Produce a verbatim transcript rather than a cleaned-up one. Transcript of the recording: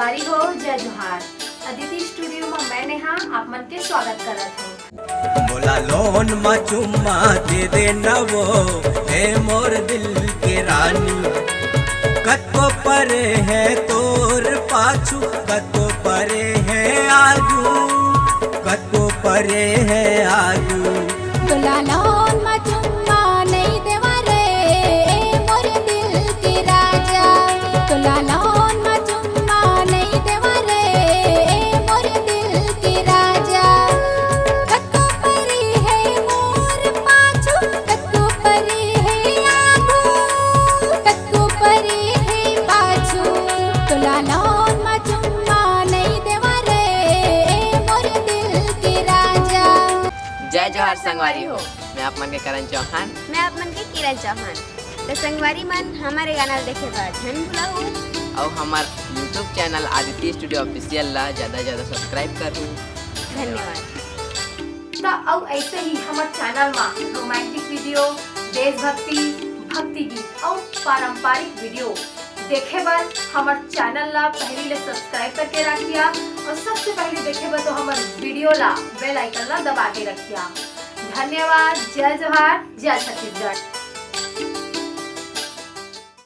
अरे हो, जय जोहार। अदिति स्टूडियो में मैं नेहा आप मन के स्वागत करत हूँ। मोला लोन म चुम्मा दे दे न वो, हे मोर दिल के रानी। कतको परे हे तोर पाछू, कतको परे हे आगू, कतको परे हे आगू। तोला लोन म चुम्मा नइ देवा रे, ए मोर दिल के राजा। तोला लोन म चुम्मा नइ देवा रे, ए मोर दिल के राजा। कतको परे हे मोर पाछू, कतको परे हे आगू, कतको परे हे पाछू। तोला लोन म चुम्मा नइ देवा रे, ए मोर दिल के राजा। जय जोहार संगवारी हो, मैं आप मन के करण चौहान। मैं आप मन के किरण चौहान। तो संगवारी मन, हमर गाना ल देखे बर झन भुलाहू। अउ हमर YouTube channel Aditya studio official ला ज्यादा से ज्यादा सब्सक्राइब करहू। धन्यवाद। त अउ ऐसे ही हमर चैनल मा रोमांटिक वीडियो, देशभक्ति, भक्ति गीत अउ पारंपरिक वीडियो देखे बर हमर चैनल ला पहली ले सब्सक्राइब करके रखिया अउ सबसे पहले देखे बर तो हमर वीडियो ला बेल आइकन ला दबा के रखिया। धन्यवाद। जय जोहार, जय छत्तीसगढ़।